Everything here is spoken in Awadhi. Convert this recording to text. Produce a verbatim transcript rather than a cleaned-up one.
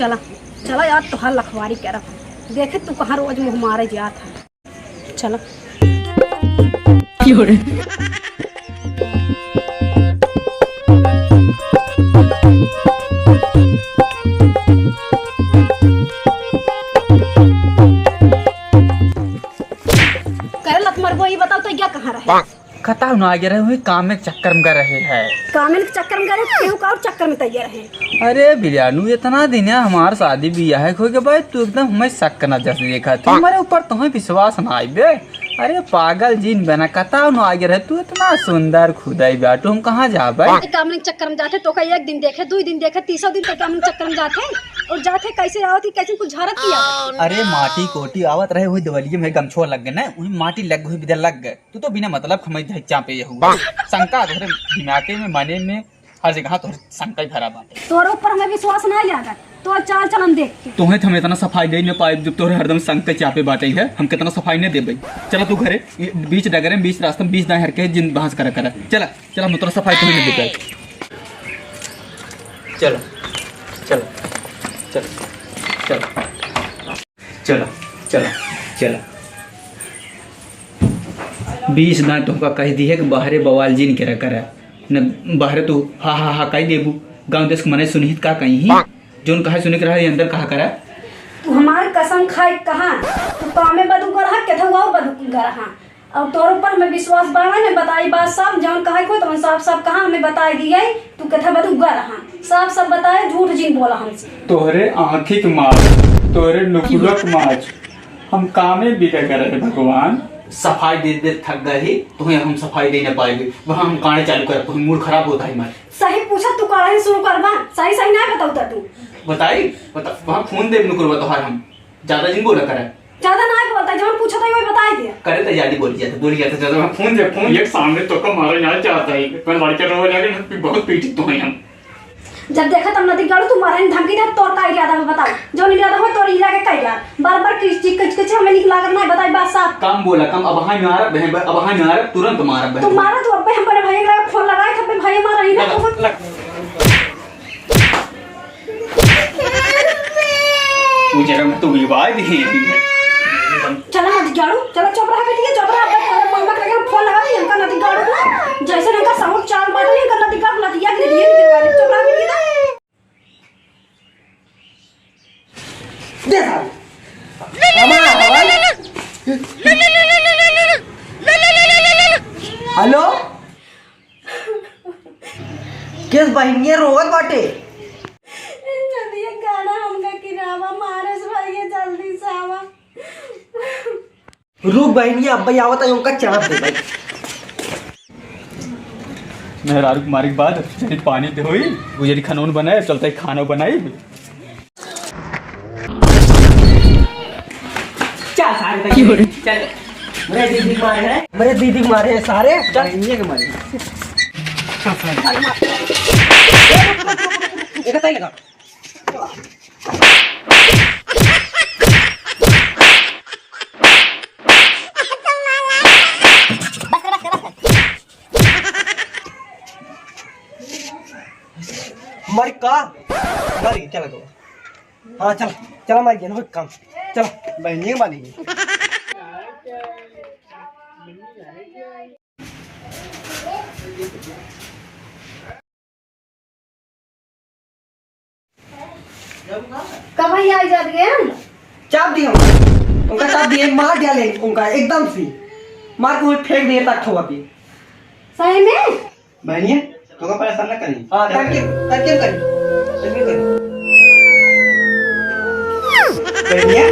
चला, चला यार, तोहार लखवारी करब। देखे तू कहाँ रोज मुँह मारे जात है। चला। करे लत मरबो, ये बताओ तो क्या कहाँ रहे? कतउ ना आगे रहे, वही कामे के चक्कर में गए रहे है। कामे के चक्कर में गए रहे, केहू का और चक्कर में तैयार रहे। अरे बिरयानू, इतना दिन है हमार शादी बियाह है, खोके भाई तू एकदम हमें शक ना जैसे देखा, तू हमारे ऊपर तुम्हें विश्वास ना आई बे। अरे पागल जिन बना, कतउ ना आगे रहे, तू इतना सुंदर खुदाई बा, तू हम कहाँ जाबे? कामे के चक्कर में जाते तो का एक दिन देखे, दो दिन देखे, तीसरा दिन तो कामे के चक्कर में जाते और जाते कैसे आवत ही, कैसे कुछ झारत किया। अरे माटी कोटी आवत रहे, वही देवलिये में गमछुआ लग गए ना, वही माटी लग गई, बिदर लग गए। तू तो बिना मतलब के हमें चापे ये हुआ। शंका तोहरे दिमागे में, मने में, हर जगह तोहरे शंका ही भरा बाटे। तोरे ऊपर हमें विश्वास नहीं लागत। तोर चाल चलन देख के। तोहे तो हम इतना सफाई दे न पाए, जब तोहरे हरदम शंका चापे बाटे है, हम कितना सफाई नहीं देबे। चला तू घरे, ये बीच डगरे में, बीच रास्ते में, बीच दाएं हर के जिन बहस करा करा। चला, चला, हम तोरा सफाई तोहे नहीं देबे। चला, चला, चला, चला। चला, चला, चला। बीस दाएं तोहका कह दी है कि बाहरे बवाल जिन करा करा। न बाहरे तू हा हा हा कह देबू। गाँव देश के मने सुनहित का कहीं ही? जोन कहा सुने के रहा, ये अंदर कहा करा। तू हमार कसम खाए कहा, तू कामे बदू गरहा, केथुआ बदू गरहा। और तोर ऊपर हमें विश्वास बाड़ा ने, बताई बात साफ, जौन कहे को तौन साफ साफ कहा, हमें बताई दिए, तू कथा बदुग्गा रहा, साफ साफ बताए, झूठ जिन बोला हमसे। तोहरे आँखी के मार, तोहरे नुकुलक मार, हम कामे बिगड़ रहे भगवान। सफाई दे दे थक गए ही, तुम्हें हम सफाई दे न पाएंगे, वहाँ हम कांडे चालू कर, तुम्हें मूड खराब होता है हमारे। सही पूछा, तू कांडे शुरू करबा, सही सही ना बताऊ ता तू। बताई, बता, वहाँ फोन दे नुकुरवा तोहार हम। ज्यादा जिन बोला करे। ज्यादा ना बोलता, जौन पूछा था वही बताई दिया। करे तो ज्यादा बोली जाता, बोली जाता ज्यादा। मैं फोन से फोन एक सामने तो को मारा यहाँ जाता है। मैं लड़के रो लगे, बहुत पीटी तो हैं हम। जब देखा तब नदी गाड़ू, तू मारे धमकी दे, तोर का इरादा में बताओ। जौन इरादा हो तोर इला के कह यार। बार बार किच किच किच किच हमें निकला कर ना बताई बात साफ। कम बोला, कम। अब हाँ मारब, बहन, अब हाँ मारब, तुरंत मारब, बहन। तू मारा, तू अब्बे हम बड़े भाई के लगा फोन लगाए, तब भाई मारा ही ना। लगा, लगा। उ जगह में तू विवाह भी है अभी में। चला नदी गाड़ू, चला चुप रहा बेटी, चुप रहा, अब्बे तोरे मामा के लगे फोन लगा दी, इनका नदी गाड़ू ना, जैसे इनका साउंड चाल बाटे, इनका नदी गाड़ू, नदिया के लिए निकलवा दे, चुप रहा बेटी। दे सारे। हमारा हवाई। हेलो। केस बहिनिया रोवत बाटे? जल्दी गाना हमका किनावा मारस भैया, जल्दी से आवा। रुक बहिनिया, अब भाई आवत है, उनका चाप दे भाई। मेहरारू के मारे के बाद जरी पानी दे होई, वो जरी खानौन बनाए, चलते खाना बनाई। चल सारे, की हो रे? चल। मेरे दीदी मारे हैं, मेरे दीदी मारे हैं सारे। चल। ये के मारे? चल सारे। एक ताई लगा। बस कर, बस कर, बस कर। मर का? मर गई, चला दो। हाँ, चला, चला, मर गया ना, काम। चला, बहन जी, मानी। कब ही आई जात गए हम? चाप दिए उनका। उनका चाप दिए, मार दिया ले उनका एकदम से। मार के वो फेंक दिए तख्तवा पे। सही में? बहनिया, तुमको परेशान ना करी। हाँ, करके, करके करी। करके करी। बहनिया,